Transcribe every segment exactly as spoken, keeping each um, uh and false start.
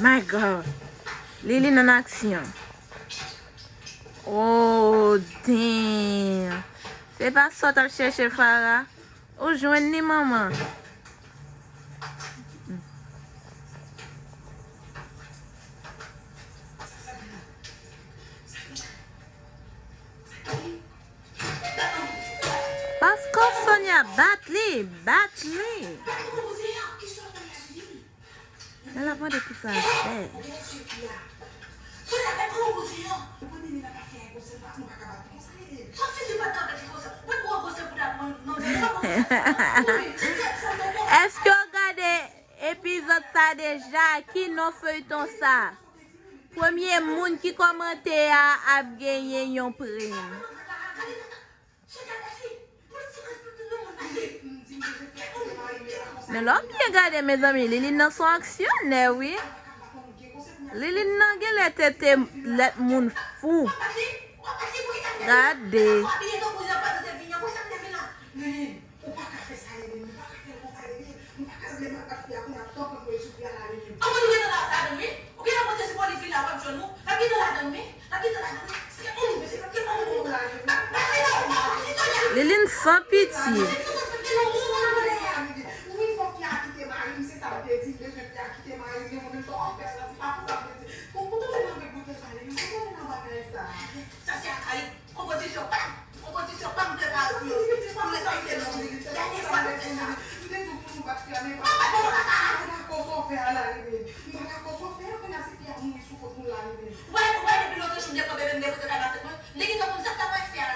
My God. Liline an aksyon. Oh, damn. Se pa sa w t ap chèche, Farah? Ou jwenn li, manman. Paske Sonia bat li, bat li. Men l ap mande kisa l fè. Èske w gade epizòd sa deja? Ki non feyton sa? Premye moun ki kòmante a ap genyen yon prim. Men lè w byen gade, mezanmi, Liline nan se yon aksyonè, wi. Liline nan genlè tete lèt moun fou. Gade. Liline san pitye.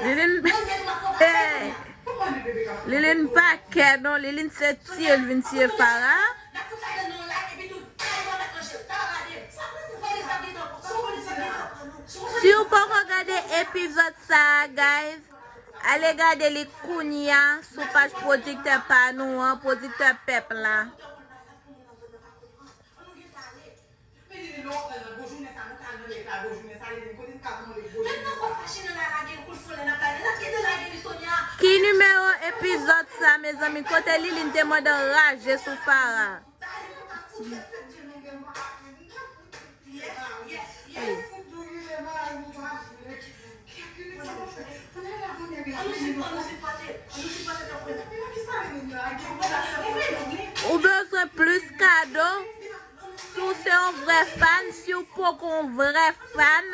Liline, hey, Liline pa kè non, Liline se tiye l vin tiye Farah. Si w poko gade epizòd sa a, guys, ale gade li kounya sou paj pwodiktè pa nou an, pwodiktè pèp la. Ki nimewo epizòd sa, mezanmi? Kote Liline te mande anraje sou Farah? Ou bezwen plis kado? Si w se yon vrè fan, si w poko yon vrè fan,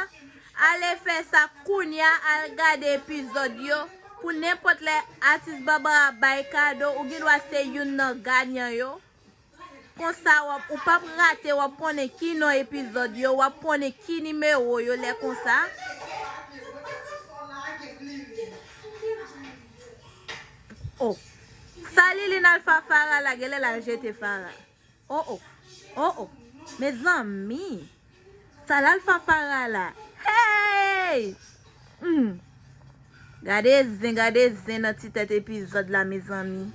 ale fè sa kounya, al gade epizòd yo. Pou nenpòt lè atis Barbara bay kado, ou gen dwa se youn nan ganyan yo. Konsa w ap, ou p ap rate, w ap konnen ki non epizòd yo, w ap konnen ki nimewo yo lè konsa. Oh. Sa Liline al fè Farah la, genlè l al jete Farah. Oh, oh. Oh, oh. Mezanmi. Sa l al fè Farah la. Hey! Hmm. Gade zen, gade zen nan ti tèt epizòd la, mezanmi.